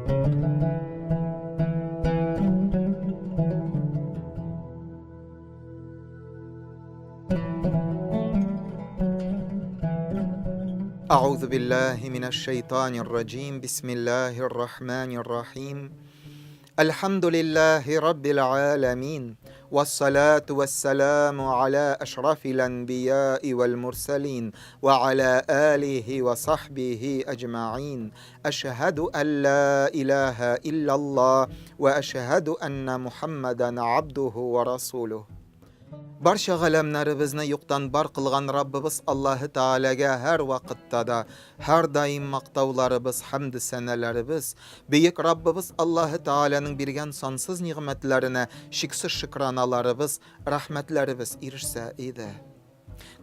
أعوذ بالله من الشيطان الرجيم بسم الله الرحمن الرحيم الحمد لله رب العالمين والصلاة والسلام على أشرف الأنبياء والمرسلين وعلى آله وصحبه أجمعين أشهد أن لا إله إلا الله وأشهد أن محمدا عبده ورسوله Барча галәмнәребезне юктан бар кылган Раббыбыз Аллаһы Тәгаләгә һәр вакытта да, һәрдаим мактауларыбыз, хәмде-сәнәләребез, бөек Раббыбыз Аллаһы Тәгаләнең биргән сансыз нигъмәтләренә чиксез шөкраналарыбыз, рәхмәтләребез ирешсә иде.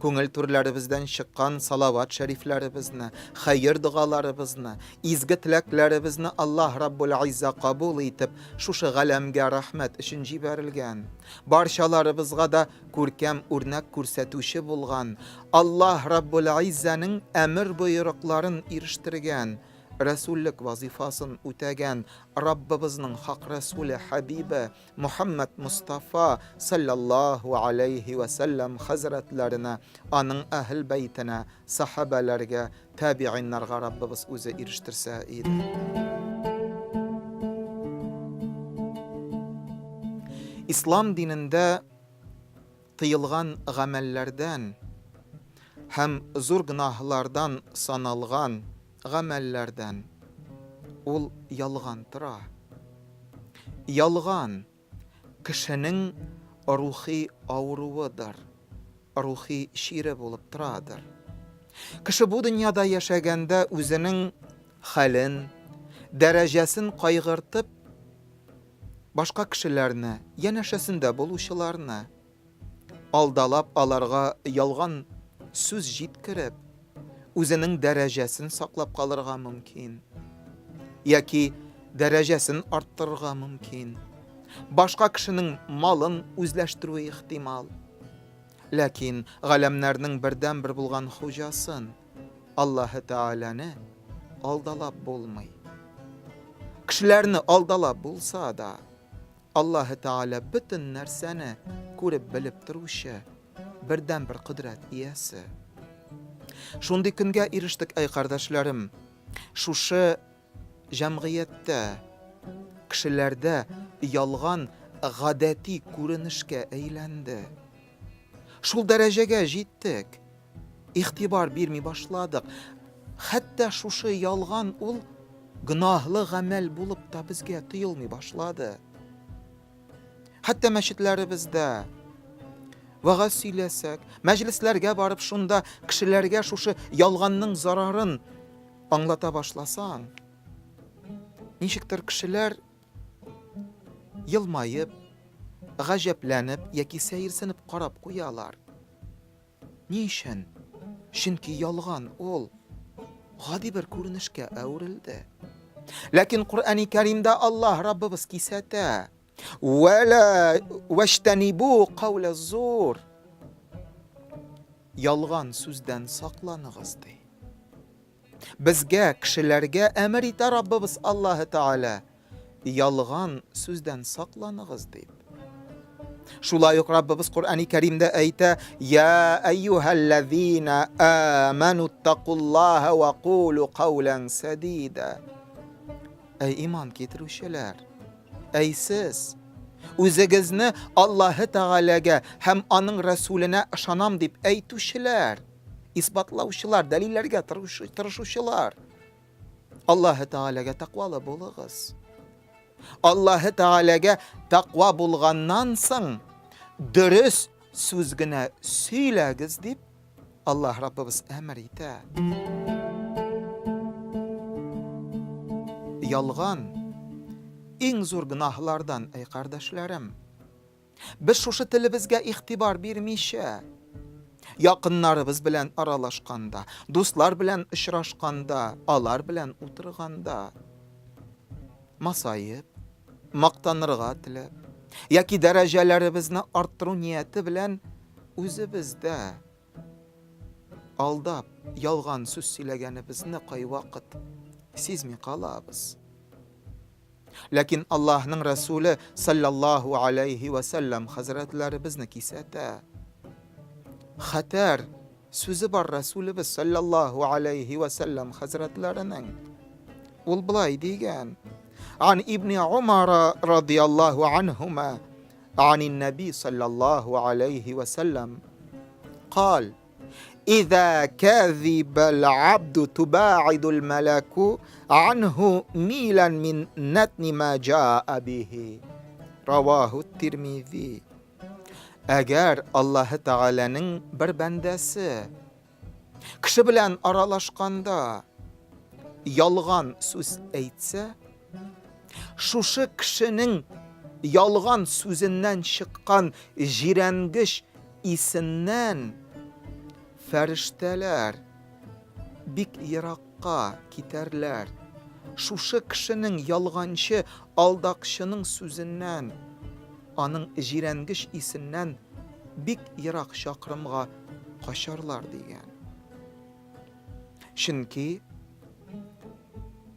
Күңел түрләребездән чыккан салават шәрифләребезне, хәер догаларыбызны, изге теләкләребезне Аллаһ Раббул Изза кабул итеп, шушы галәмгә рәхмәт өчен җибәрелгән, барчаларыбызга да күркәм үрнәк күрсәтүче булган Аллаһ Раббул Иззаның әмер-боерыкларын ирештергән, рәсүллек вазифасын үтәгән Раббыбызның хак рәсүле Хәбибе Мөхәммәд Мостафа салләллаһу аләйһи вә сәлләм хәзрәтләренә, аның әһел бәйтенә, сәхабәләргә, тәбигыйннарга Раббыбыз үзе ирештерсә иде. Ислам динендә тыелган гамәлләрдән һәм зур гөнаһлардан саналган гамәлләрдән ул ялган тора. Ялган, кешенең рухи авыруыдыр, рухи чире булып торадыр. Кеше бу дөньяда яшәгәндә үзенең хәлен, дәрәҗәсен кайгыртып, башка кешеләрне, янәшәсендә булучыларны алдалап аларга ялган сүз җиткереп, үзенең дәрәҗәсен саклап калырга мөмкин. Яки дәрәҗәсен арттырырга мөмкин. Башка кешенең малын үзләштерүе ихтимал. Ләкин галәмнәрнең бердәнбер булган хуҗасын, Аллаһы Тәгаләне алдалап булмый. Кешеләрне алдалап булса да, Аллаһы Тәгалә бөтен нәрсәне күреп-белеп торучы бердәнбер кодрәт иясе. Шундый көнгә ирештек, әй кардәшләрем. Шушы җәмгыятьтә кешеләрдә ялган гадәти күренешкә әйләнде. Шул дәрәҗәгә җиттек. Игътибар бирми башладык. Хәтта шушы ялган ул гөнаһлы гамәл булып та безгә тоелмый башлады. Хәтта мәчетләребездә вәгазь сөйләсәк, мәҗлесләргә барып шунда кешеләргә шушы ялганның зарарын аңлата башласаң, ничектер кешеләр елмаеп, гаҗәпләнеп яки сәерсенеп карап куялар. Ни өчен? Чөнки ялган ул гади бер күренешкә әверелде. Ләкин Коръәни Кәримдә Аллаһ Раббыбыз кисәтә. Вәлә вәштәнибу кауля зур. Ялган сүздән сакланыгыз ди. Безгә, кешеләргә әмер итә Раббыбыз Аллаһы Тәгалә. Ялган сүздән сакланыгыз дип. Шулай ук Раббыбыз Коръәни Кәримдә әйтә: "Я әйюһәлләзина аману тақуллаһа ва кулу каулан садида." Әй иман китерүчеләр, әй сез, үзегезне Аллаһы Тәгаләгә һәм аның Расуленә ышанам дип әйтүчеләр, исбатлаучылар, дәлилләргә тырышучылар, Аллаһы Тәгаләгә тәкъвалы булыгыз. Аллаһы Тәгаләгә тәкъва булганнан соң дөрес сүз генә сөйләгез дип Аллаһ Раббыбыз әмер итә. Ялган иң зур гөнаһлардан, әй кардәшләрем. Без шушы телебезгә игътибар бирмичә, якыннарыбыз белән аралашканда, дуслар белән очрашканда, алар белән утырганда, масаеп, мактанырга теләп, яки дәрәҗәләребезне арттыру нияте белән үзебездә алдап, ялган сүз сөйләгәнебезне кайвакыт сизми калабыз. Ләкин Аллаһның Расуле саллаллаһу алейхи ва сәлләм хәзрәтләре безне кисәтә. Хәтәр сүзе бар Расулебез саллаллаһу алейхи ва сәлләм хәзрәтләренең. Ул былай дигән: Ан ибн Умар радияллаһу анһума عن النبي صلى الله عليه وسلم قال إذا كذب العبد تباعد الملك عنه ميلا من نتن ما جاء به رواه الترمذي Әгәр Аллаһы Тәгаләнең бер бәндәсе кеше белән аралашканда ялган сүз әйтсә, шушы кешенең ялган сүзеннән чыккан җирәнгеч исеннән фәрештәләр бик еракка китәрләр. Шушы кешенең ялганчы, алдакчының сүзеннән, аның җирәнгеч исеннән бик ерак чакрымга качарлар дигән. Чөнки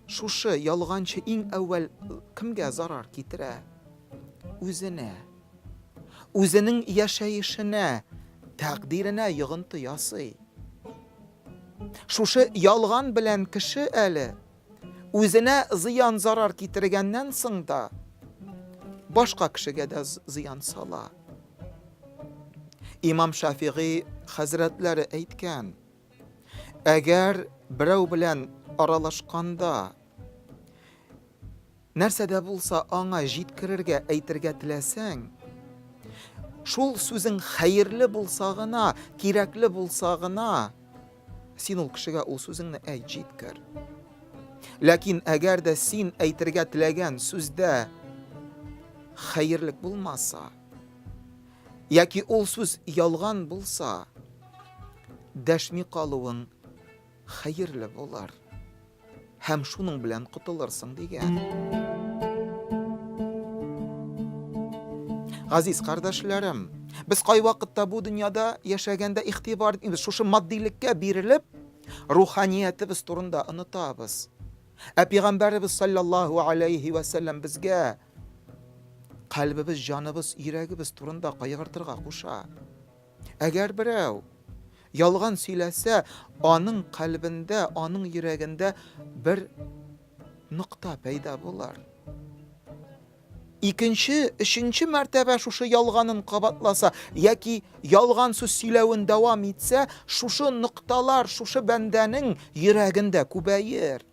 шушы ялганчы иң әүвәл кемгә зарар китерә? Үзенә. Үзенең яшәешенә, тәкъдиренә йогынты ясый. Шушы ялган белән кеше әле үзенә зыян-зарар китергәннән соң да башка кешегә дә зыян сала. Имам Шафигый хәзрәтләре әйткән, әгәр берәү белән аралашканда нәрсә дә булса аңа җиткерергә, әйтергә теләсәң, шул сүзең хәерле булса гына, кирәкле булса гына, син ул кешегә ул сүзеңне әйт, җиткер. Ләкин әгәр дә син әйтергә теләгән сүздә хәерлек булмаса, яки ул сүз ялган булса, дәшми калуың хәерле булыр һәм шуның белән котылырсың дигән. Газиз кардәшләрем, без кайвакытта бу дөньяда яшәгәндә игътибар итмибез, шушы матдилеккә бирелеп, руханиятебез турында онытабыз. Ә пәйгамбәребез саллаллаһу алейхи ва сәлләм безгә кальбебез, җаныбыз, йөрәгебез турында кайгыртырга куша. Әгәр берәү ялган сөйләсә, аның кальбендә, аның йөрәгендә бер нокта пәйда булыр. Икенче, өченче мәртәбә шушы ялганын кабатласа яки ялган сүз сөйләвен дәвам итсә, шушы нокталар шушы бәндәнең йөрәгендә күбәер.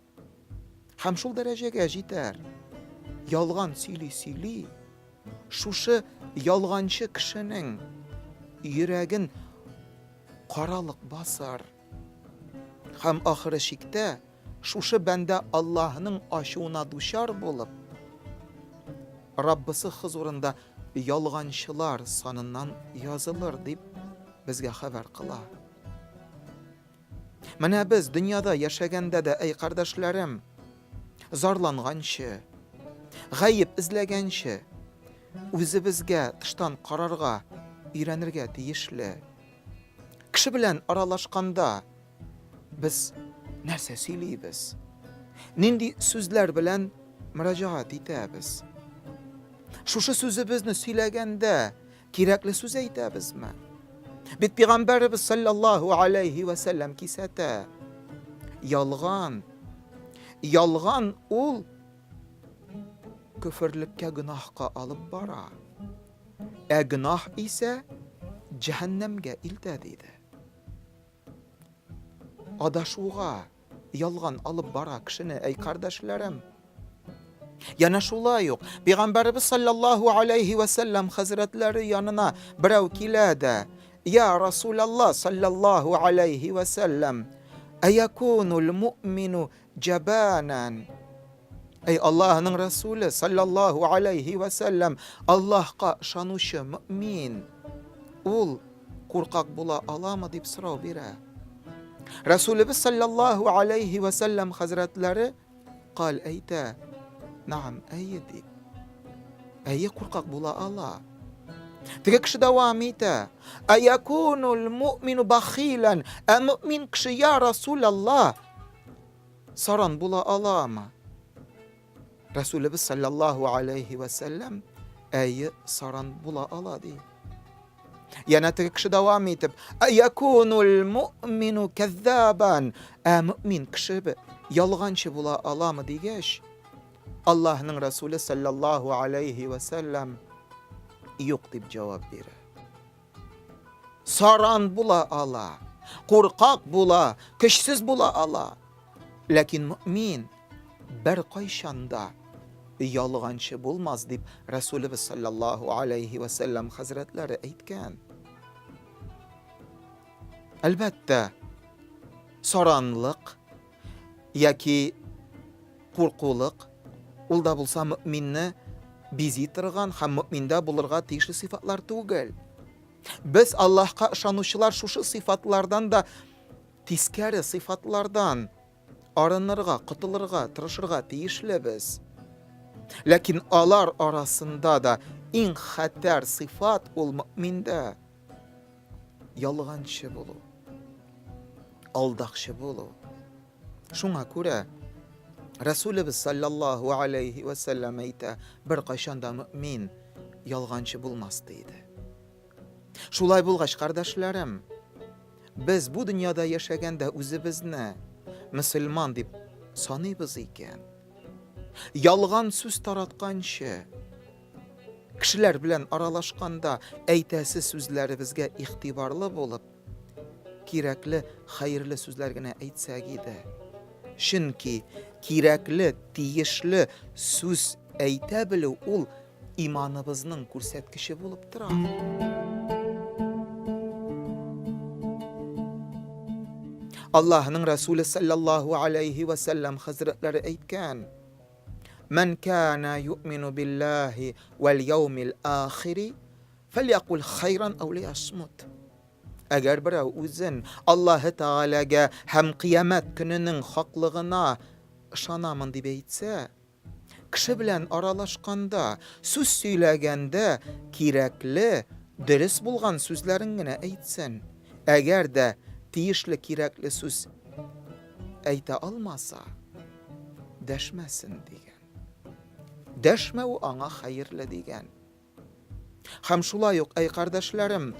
Һәм шул дәрәҗәгә җитәр. Ялган сөйли-сөйли, шушы ялганчы кешенең йөрәген каралык басар. Һәм ахыры чиктә шушы бәндә Аллаһның ачуына дучар булып, Раббысы хозурында ялганчылар саныннан язылыр дип безгә хәбәр кыла. Менә без дөньяда яшәгәндә дә, әй кардәшләрем, зарланганчы, гаеп эзләгәнче, үзебезгә тыштан карарга өйрәнергә тиешле. Кеше белән аралашканда без нәрсә сөйлибез? Нинди сүзләр белән мөрәҗәгать итәбез? Шушы сүзебезне сөйләгәндә Кирәкле сүз әйтәбезме? Бит пәйгамбәребез саллаллаһу алейхи ва сәлләм кисәтә. Ялган. Ялган ул көферлеккә, гөнаһка алып бара. Ә гөнаһ исә җәһәннәмгә илтә диде. Адашуга ялган алып бара кешене, әй кардәшләрем. Яна шулай ук Пәйгамбәребез саллаллаһу алейхи ва сәлләм хәзрәтләре янына берәү килә дә, Я Расулаллах саллаллаһу алейхи ва сәлләм, аякунул муъмину җабанан? Әй Аллаһның Расуле саллаллаһу алейхи ва сәлләм, Аллаһка ышанучы мөмин ул куркак була аламы дип сорау бирә. Расулебез саллаллаһу алейхи ва сәлләм хәзрәтләре кал әйтә, Наам, әйе дип. Әйе, куркак була ала. Теге кеше дәвам итә. Аякунул муъмину бахилан. Ә мөмин кеше, я Расулаллах, саран була аламы? Расулебез саллаллаһу алейхи ва сәлләм, әйе, саран була ала ди. Янә теге кеше дәвам итеп, Аякунул муъмину кәззабан, ә мөмин кеше ялганчы була аламы дигәч, Аллаһның Расуле саллаллаһу алейхи ва сәлләм юк дип җавап бирә. Саран була ала, куркак була, көчсез була ала. Ләкин мөмин бер кайчан да ялганчы булмас дип Расулебез саллаллаһу алейхи ва сәлләм хәзрәтләре әйткән. Әлбәттә, саранлык яки куркулык, ул да булса мөминне бизи торган һәм мөминдә булырга тиешле сыйфатлар түгел. Без Аллаһка ышанучылар шушы сыйфатлардан да тискәре сыйфатлардан арынырга, котылырга тырышырга тиешлебез. Ләкин алар арасында да иң хәтәр сыйфат ул мөминдә ялганчы булу, алдакчы булу. Шуңа күрә Расулебез саллаллаһу алейхи ва сәлләм әйтә, бер кайчан да мөмин ялганчы булмас диде. Шулай булгач, кардәшләрем, без бу дөньяда яшәгәндә үзебезне мөселман дип саныйбыз икән, ялган сүз таратканчы, кешеләр белән аралашканда әйтәсе сүзләребезгә игътибарлы булып, кирәкле, хәерле сүзләр генә әйтсәк иде. Чөнки кирәкле, тиешле сүз әйтә белү ул иманыбызның күрсәткече булып тора. Аллаһның Расуле саллаллаһу алейхи ва саллям хәзрәтләре әйткән: Ман кана юъмину биллаһи вал яумил ахири фәльякул хайран ау лиясмут. Әгәр берәү үзен Аллаһы Тәгаләгә һәм кыямәт көненең хаклыгына ышанамын дип әйтсә, кеше белән аралашканда, сүз сөйләгәндә кирәкле, дөрес булган сүзләрен генә әйтсен. Әгәр дә тиешле кирәкле сүз әйтә алмаса, дәшмәсен дигән. Дәшмәү аңа хәерле дигән. Һәм шулай ук, әй кардәшләрем,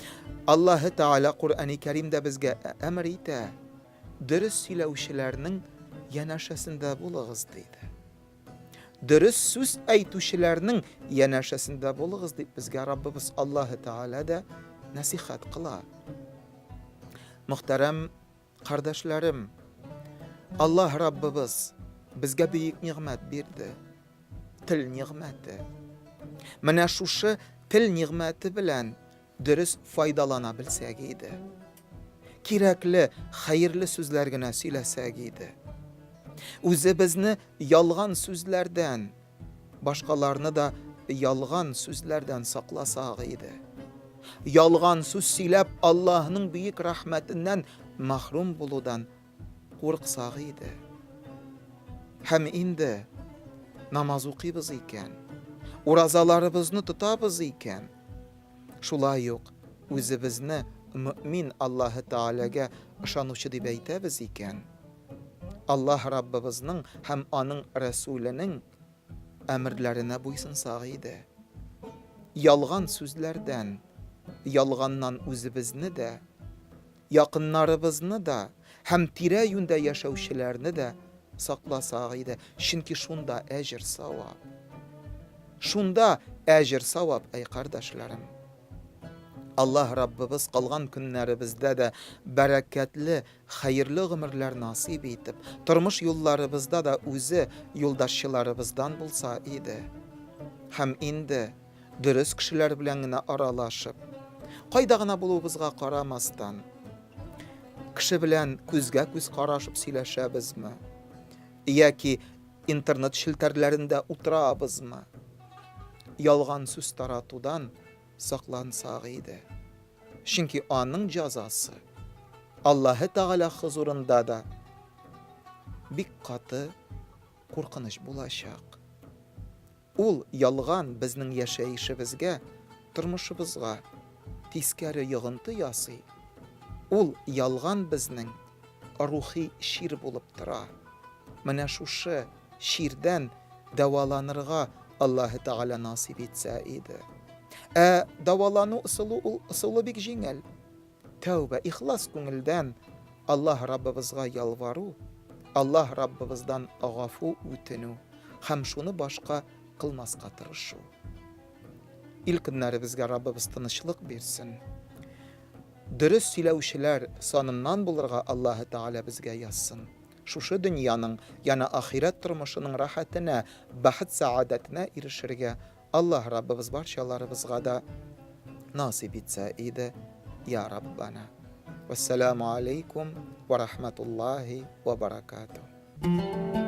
Аллаһы Тәгалә Коръәни Кәримдә безгә әмер итә, дөрес сөйләүчеләрнең янәшәсендә булыгыз, диде. Дөрес сүз әйтүчеләрнең янәшәсендә булыгыз, дип безгә Раббыбыз Аллаһы Тәгалә дә нәсихәт кыла. Мөхтәрәм Кардәшләрем, Аллаһ Раббыбыз безгә бөек нигъмәт бирде. Тел нигъмәте. Менә шушы тел нигъмәте белән дөрес файдалана белсәк иде. Кирәкле, хәерле сүзләр генә сөйләсәк иде. Үзебезне ялган сүзләрдән, Башкаларны да ялган сүзләрдән сакласак иде. Ялган сүз сөйләп, Аллаһның бөек рәхмәтеннән мәхрүм булудан курыксак иде. Һәм инде намаз укыйбыз икән, уразаларыбызны тотабыз икән, шулай ук үзебезне мөмин Аллаһы Тәгаләгә ышанучы дип әйтәбез икән, Аллаһ Раббыбызның һәм аның Рәсүленең әмерләренә буйсынсак иде. Ялган сүзләрдән, ялганнан үзебезне дә, якыннарыбызны да һәм тирә-юньдә яшәүчеләрне дә сакласак иде, чөнки шунда әҗер-савап. Шунда әҗер-савап, әй кардәшләрем. Аллаһ Раббыбыз калган көннәребездә дә бәрәкәтле, хәерле гомерләр насыйп итеп, тормыш юлларыбызда да үзе юлдашчыларыбыздан булса иде. Һәм инде дөрес кешеләр белән генә аралашып, кайда гына булуыбызга карамастан, кеше белән күзгә-күз карашып сөйләшәбезме, яки интернет челтәрләрендә утырабызмы, ялган сүз таратудан саклансак иде. Чөнки аның җазасы Аллаһы Тәгалә хозурында да бик каты, куркыныч булачак. Ул ялган безнең яшәешебезгә, тормышыбызга тискәре йогынты ясый. Ул ялган безнең рухи чир булып тора. Менә шушы чирдән дәваланырга Аллаһы Тәгалә насыйп итсә иде. Ә дәвалану ысулы ул ысулы бик җиңел. Тәүбә, ихлас күңелдән Аллаһ Раббыбызга ялвару, Аллаһ Раббыбыздан гафу үтенү һәм шуны башка кылмаска тырышу. Ил көннәребезгә Раббыбыз тынычлык бирсен. Дөрес сөйләүчеләр саныннан булырга Аллаһы Тәгалә безгә язсын. Шушы дөньяның, янә ахирәт тормышының рәхәтенә, бәхет-сәгадәтенә ирешергә Аллаһ Раббыбыз барчаларыбызга да насыйп итсә иде, я Раббана. Вәссәламу алейкум ва рахматуллахи ва баракатуh.